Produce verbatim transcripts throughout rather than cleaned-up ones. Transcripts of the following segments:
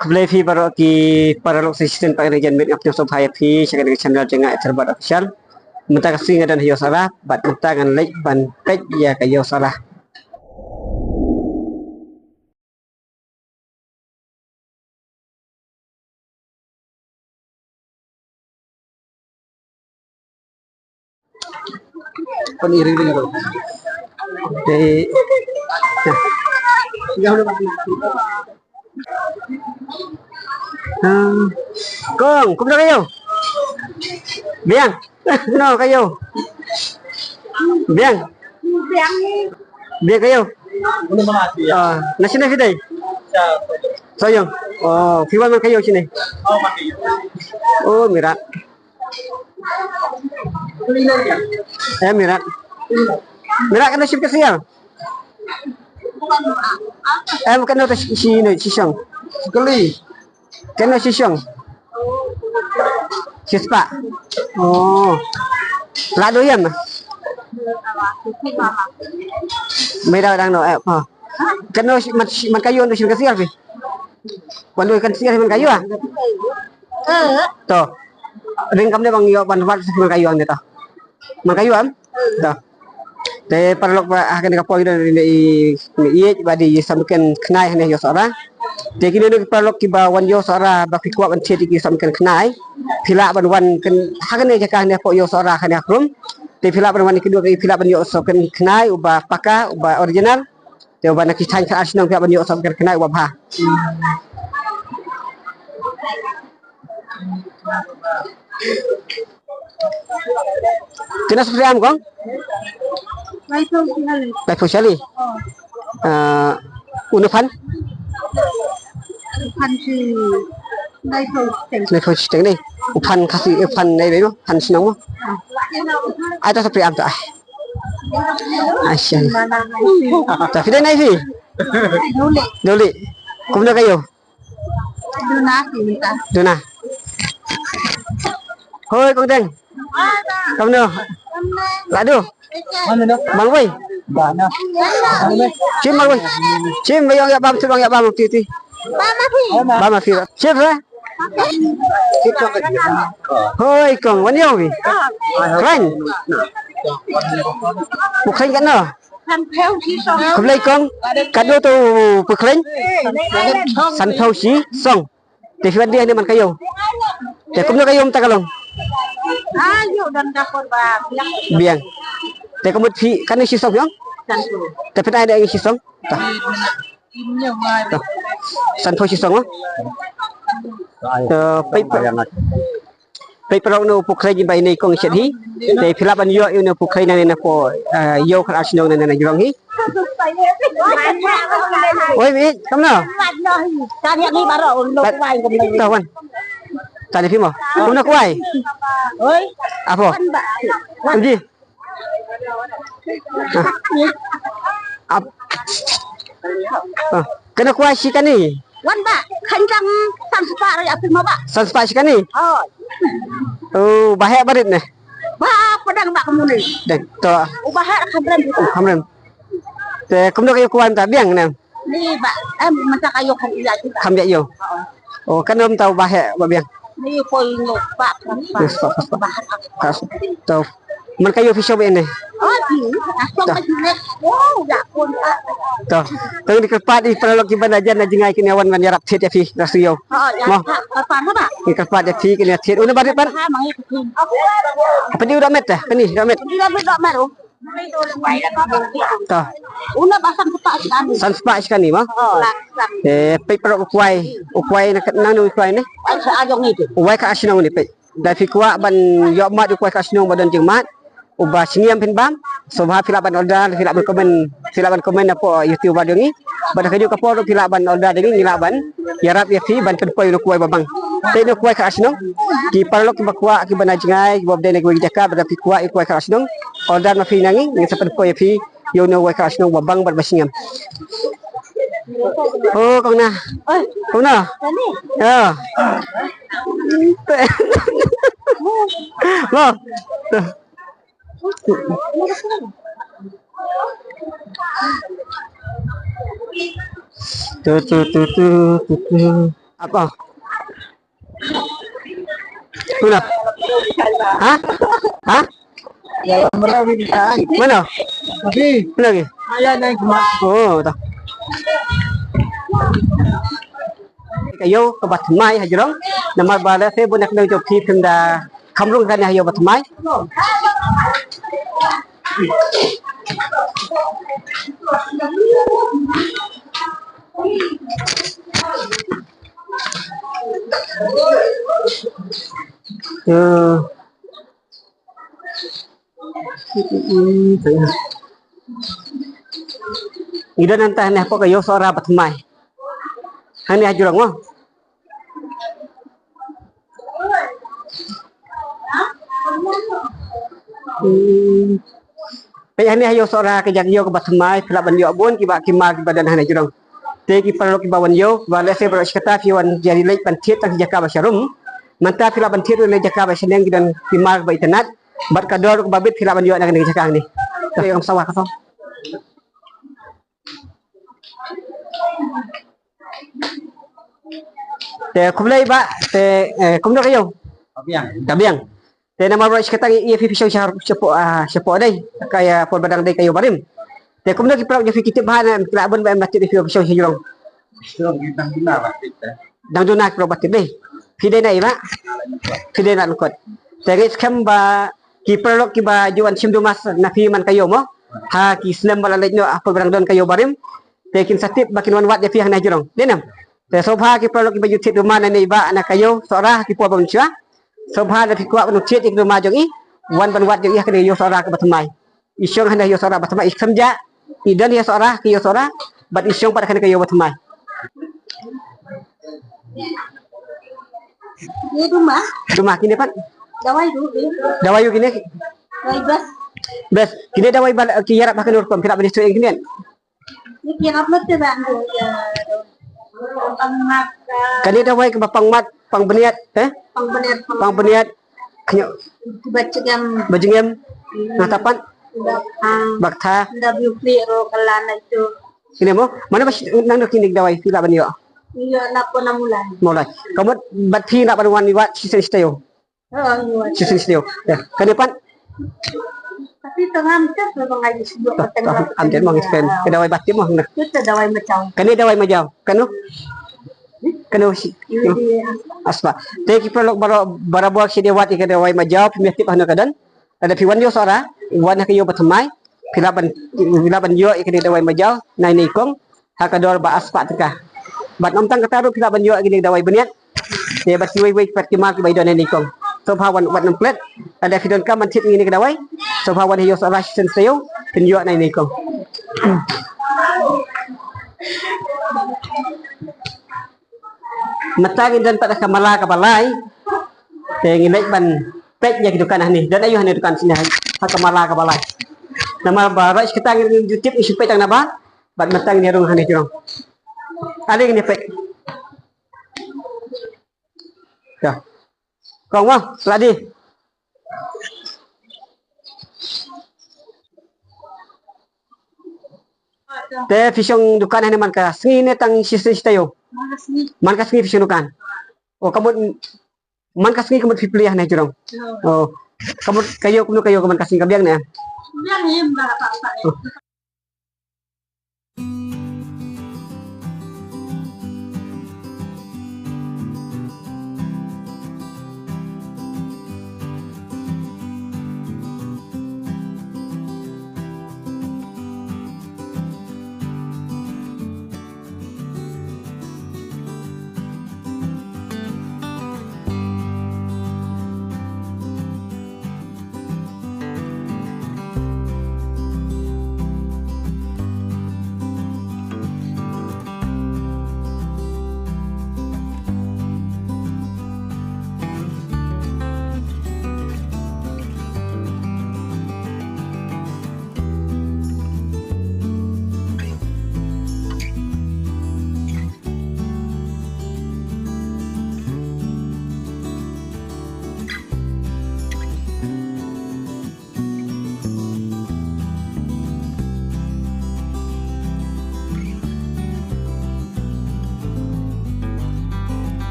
Khublei phi baroh ki paralok, sa shisien pat ka janmiet nga pynïasoh bha ïa phi sha kane ka channel jong nga Ethelbert Official. Mynta ka sngi nga don ha Ïew Sohra bad mynta ngan leit ban peit ïa ka Ïew Sohra. Pan iring iring tu. Jadi, ah, Kong, kumno kaïo? Biang. Kumno kaïo? Biang. Biang. Biang kaïo? Ah, na shane phi dei? Sohiong. Oh, phi wan man kaïo shane? Oh, Mira. Eh, Mira. Mira, kano shim ka sial? Em, kano ta shi, shi, ne, shi shong. Kali. Kano shi shong. Shi spah. Oh. La do yam. Mira dang no, eh, oh. Kano shi, man, shi, man kaïo, no shi ka sial phi. Wan do kan sial man kaïo, ah. To. Ring kam ne bang ïoh ban wat man kaïo ne to. Man kaïo am. To. Te paralok ba, ah, kane ka por ïa i, i, i, ba dei i samken khnai hane Ïew Sohra. Te kine ne paralok kiba wan Ïew Sohra ba phi kwah ban thied ïa ki samken khnai. Phi lah ban wan kan ha kane jaka ne hapoh Ïew Sohra kane ha Krum. Te phi lah ban wan ki duk phi lah ban ïoh samken khnai uba paka uba original. Te uba na ki thaiñ khatar shnong phi lah ban ïoh samken khnai uba bha. Kane sa phi am kong? Laiphew shali. Laiphew shali. Ah, une phan? Phan shi, laiphew shiteng. Laiphew shiteng ne. U phan Khasi, u phan nei bei mo, phan shnong mo. Ai ta sa phi am ta ai. Ai shali. Ta phi dei nei phi? Dei. Dei. Kumno kaïo? Duna, kita. Duna. Hoi, Kong Deng. Kumno? Ladu. Malwai. Shim malwai. Shim ba ïong ïa bam, shim ïong ïa bam, ti, ti. Bam ma phi. Shim, eh? Hoi, Kong, wan ïong phi. Khlaiñ. U khlaiñ katno? Khublei Kong, katno to u pyrkhlaiñ? Sanphew shi song. Te phi wan dih ne man kaïo? Te kumno kaïo mynta ka long? Biang. Te kumno phi kane shi song ïong? Te phi ai ne shi song? Ta. Ta. Sanphew shi song. Ta, peit. Peit paralok, une u pyrkhlaiñ ba ine i kong i shet hi. Te phi lah ban ïoh ïa une u pyrkhlaiñ nangne napoh, eh, ïew khatar shnong nangne na jrong hi. Oi, mi, kumno? Ta wan. Tang ïa phi mo. Kumno kwai? Apo. Kumji. Ah. Ap. Ah. Kano kwai shi kane? Wan ba, khan jang san spah ra ïa phi mo ba. San spah shi kane? Oh. Oh, ba heh ba rit ne? Ba, padang ba kumne. Dang, to. Oh, ba heh kham rem. Oh, kham rem. Te kumno kaïo kwai mynta, biang ne? Ni ba, em, mynta kaïo kham ïa ïa. Kham ïa ïa. Oh, kano mynta ba heh ba biang? Ni poi nyo ba, ba. Yes, ba, ba, ba. Ba. To. Man kaïo phi shong ba ine? Oh, phi. Ah, shong ba ine. Oh, ïa pun, ah. To. Tang ni kyrpad ïa paralok kiba na jan na jngai kine wan ban ïarap thied ïa phi na studio. Oh, ïa. Mo. Kyrpad, kyrpad ïa phi kine thied. Une ba rit pat. Ha, mang ïa phi. Apa ni u dok met eh? Apa ni u dok met? Ni dok met, dok met, oh. To. Una ba san spah shi kane. San spah shi kane mo? Oh. Eh, peit paralok u kwai. U kwai na kat nang u kwai ne? Ai, sa ajong ni tu. U kwai khatar shnong ne peit. Da phi kwah ban ïoh mad u kwai khatar shnong ba don jingmad. Uba shngiam phin bam. Sngewbha phi lah ban order, phi lah ban comment, phi lah ban comment napoh YouTube ba dong ngi. Bad ha kajuh ka por phi lah ban order dong ngi, ngi lah ban ïarap ïa phi ban pynpoi ïa u kwai ba bang. Te ïa u kwai khatar shnong. Ki paralok kiba kwah, kiba na jngai, kiba dei na kiwei ki jaka, bad phi kwah ïa u kwai khatar shnong. Order ma phi na ngi, ngin sa pynpoi ïa phi ïa u kwai khatar shnong ba bang bad ba shngiam. Oh, kong na. Kong na. Ya. Lo. Tu, tu, tu, tu, tu, tu. Ako. Mano? Ha? Ha? Mano? Mano lagi? Oh, to. Ka ïew kaba thymmai ha jrong. Namar ba lehse bun na ka liang jong phi phim da kham rung kane ka ïew ba thymmai. Ngi don nangta hangne hapoh ka ïew Sohra ba thymmai. Hangne ha jrong mo. Hmm. Peit hangne ha ïew Sohra ka jaka ïew kaba thymmai, phi lah ban ïoh bun kiba ki mar kiba don hangne jrong. Te ki paralok kiba wan ïew, ba lehse baroh shi katta phi wan ïa ri leit ban thied tang shi jaka ba sharum. Mynta phi lah ban thied ruh na jaka ba shaneng, ki don ki mar ba itynnat. Bad ka dor kaba bit phi lah ban ïoh na kane ka jaka hangne. Te ong sawa ka song. Te khublei bah, te, eh, kumno ka ïew? Ka biang. Ka biang. Te namar baroh shi katta ngi ïa phi phi shong sha, shapoh, ah, shapoh dei. Ka ïa por ba dang dei ka ïew barim. Te kumno ki paralok jong phi ki tip bha ne em, ki lah bun ba em, ba tip ïa phi phi shong sha jrong? Shong ki dang duna bah tip te. Dang duna ki paralok ba tip dei. Phi dei na i bah? Phi dei na Lyngkot. Te ngi skhem ba ki paralok kiba ju wan shim dumas na phi man ka ïew mo. Ha ki snem ba la leit noh, ha por ba dang don ka ïew barim. Te kin sa tip ba kin wan wad ïa phi hangne ha jrong. Dei ne em? Te sngewbha ki paralok kiba ju thied dumas na i bah na ka ïew Sohra ha ki por ba mynshuwa. Sngewbha lada phi kwah ban thied ïa ki dumas jong i, wan ban wad jong i ha kane ka ïew Sohra kaba thymmai. I shong hangne ha ïew Sohra ba thymmai, i khlem jah, i don ha ïew Sohra, ka ïew Sohra, bad i shong pat ha kane ka ïew ba thymmai. Ye dumas. Dumas kine pat. Dawai ruh, eh. Dawai ruh kine. Dawai best. Best. Kine dawai ba ki ïarap ha kano ka rukom, ki ïarap ban ïa kine. Ni ki ïarap lut te ban, eh, pang mat, eh. Kane dawai kaba pang mat, pang bniat, eh? Pang bniat, pang Pang bniat. Kane ba jingem. Ba jingem. Hmm. Nangta pat? Ba, ah, ba ktha. Da biu pli ro kalan itu. Kine mo? Mano ba shi-, nangno kine ki dawai phi lah ban ïoh? Ïoh na pon na Mawlai. Mawlai. Ka mut bad phi lah ban wan ïa wad shisien shi taïew. Oh, ïoh. Shisien shi taïew. Ïa. Kane pat? Tapi tang am te, tang ai sibuk. Tang, tang am te mo ngi spend. Ka dawai ba tip mo na. Itu dawai majaw. Kane dawai majaw. Kano? Kano shi? Ini di Aspa. Te ki paralok baroh, barabor shi dei wad ïa ka dawai majaw, phim ïa tip hano ka don. Lada phi wan ïew Sohra, wan ha ka ïew ba thymmai, phi lah ban, phi lah ban ïoh ïa kane ka dawai majaw na i Neikong ha ka dor ba ar spah tyngka. Bad ym tang kata ruh, phi lah ban ïoh ïa kane ka dawai bniat. Te bad kiwei wei pat ki mar kiba i don na i Neikong. Sngewbha wan wad nongklet. Lada phi donkam ban thied ïa kane ka dawai, sngewbha wan ha ïew Sohra shisien shi taïew, phin ïoh na i Neikong. Mynta ngi don pat ha ka mala kaba lai. Te ngi leit ban peit ïa ki dukan hangne. Don aiu hangne dukan shane ha ka mala kaba lai. Namar baroh shi katta ngi ju tip, ngi shu peit tang nabar. Bad mynta ngi rung hangne jrong. Ale ngi peit. Ïa. Kong mo, la dei. Te phi shong dukan hangne man ka sngi ne tang shisien shi taïew? Man ka sngi. Man ka sngi phi shong dukan. Oh, ka mut man ka sngi ka mut phi plie hangne jrong. Oh. Oh. Ka mut ka ïew kumno ka ïew ka man ka sngi ka biang ne? Biang ïa ba ka pa. Oh.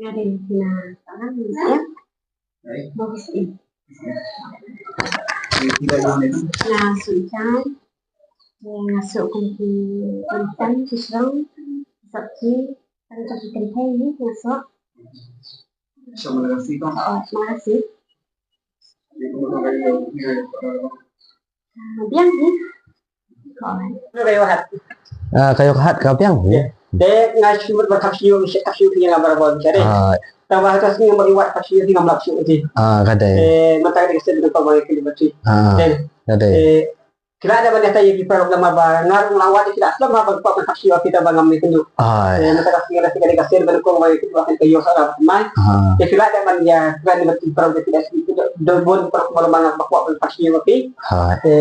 Nga dei na Salang, na Salang. Bagus, eh. Na Sunchang. Nga suk kum ki kynthei ki shrong. Suk ki, kan suk ki kynthei ni, nga suk. Sa Malakasi to. Oh, Malakasi. Biang hi. Ka ïoh hat. Ah, ka ïoh hat ka biang hi. Te nga shu mut ba khap shu, shu khap shu ki nga barabor sha de. Ah. Tang ba ha ka sngi nga mut wat khap shu ki nga mlap shu ki. Ah, ka dei. Te mynta ka dei ka sien ba nga kynduh bad ki. Ah, te, ka dei. Te ki la da ban ïatai ïa ki paralok lama ba nga ruh nga la wad ïa ki la slem ha ban kwah ban khap shu ïa ki tang ba ngam ïakynduh. Ah. Te mynta ka sngi la sien ka dei ka sien ba nga kynduh ïa ki ba ka ïoh sara mai. Ah. Te ki la da ban ïa kren bad ki paralok ïa ki da sien ki da bun paralok ba lama nga ba kwah ban khap shu ïa ki. Ah. Te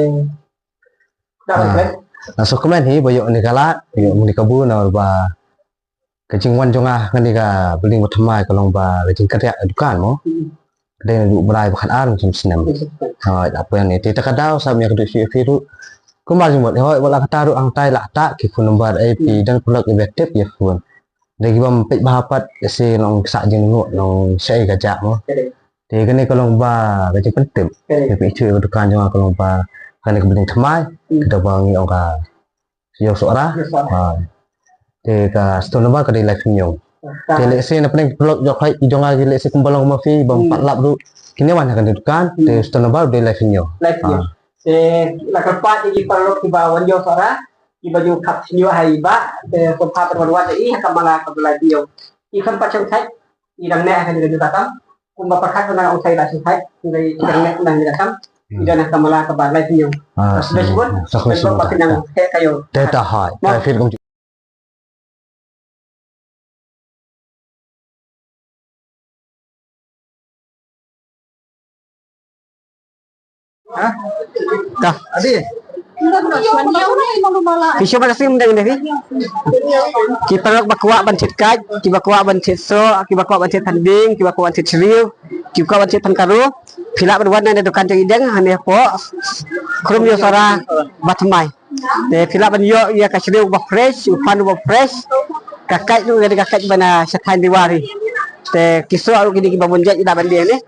Nga sngewkmen hi ba ïoh kane ka lad, ïoh kane ka kabu namar ba ka jingwan jong nga ha kane ka building ba thymmai ka long ba ka jingkynriah ka dukan mo. Ka dei naduh Bnai ba khatar, ngam sngewsih. Hooid, hapoh ne te ta ka daw sa ïakynduh shuh ïa phi ruh. Kumba jingmut, hooid, wat la katta ruh hangtai la ktah ki phone number, eh, phi don paralok kiba tip ïa phone. Dei ki bym peit bha pat, ïa shi nong sah jingngooh, nong shaei ka jaka mo. Te kane ka long ba ka jingpyntip. Te phi ïathuh ïa ka dukan jong nga ka long ba kane ka building thymmai, kata ba ngi ong ka Ïew Sohra. Ha. Te ka store number ka dei laiphew hynñiew. Te lehse na pdeng ki paralok jong nga, jong nga ki lehse kumba long ma phi bym pat lap ruh, kine wan ha kane ka dukan, te store number dei laiphew hynñiew. Laiphew hynñiew. Ha. Te la kyrpad ïa ki paralok kiba wan Ïew Sohra, kiba ju khap shñiuh ha i bah, te sngewbha ban wan wad ïa i ha ka mala kaba laiphew hynñiew. I kham pat shong thait, i dang neh ha kane ka jaka kam. Kumba pyrkhat ba nga ong sa i la shong thait, kumba i dang neh kumba ha kane ka kam. I don ha ka mala kaba laiphew hynñiew. Ah, sa khublei shibun. Sa khublei shibun. Te ta hai. Mo. Ta fit kum Ha? Ka. Adi. Ki shu ba ka sim deng deh. Ki paralok ba kwah ban thied kait, ki ba kwah ban thied soh, ki ba kwah ban thied phan bing, ki ba kwah ban thied shriew, ki ba kwah ban thied phan karo. Phi lah ban wan na dukan jong i deng hane hapoh Khrum Ïew Sohra ba thymmai. Te phi lah ban ïoh ïa ka shriew ba fresh, u phan ba fresh. Ka kait ruh ka dei ka kait ba na sha thaiñ Diwali. Te ki soh ruh ki dei kiba bun jait, i lah ban die ne.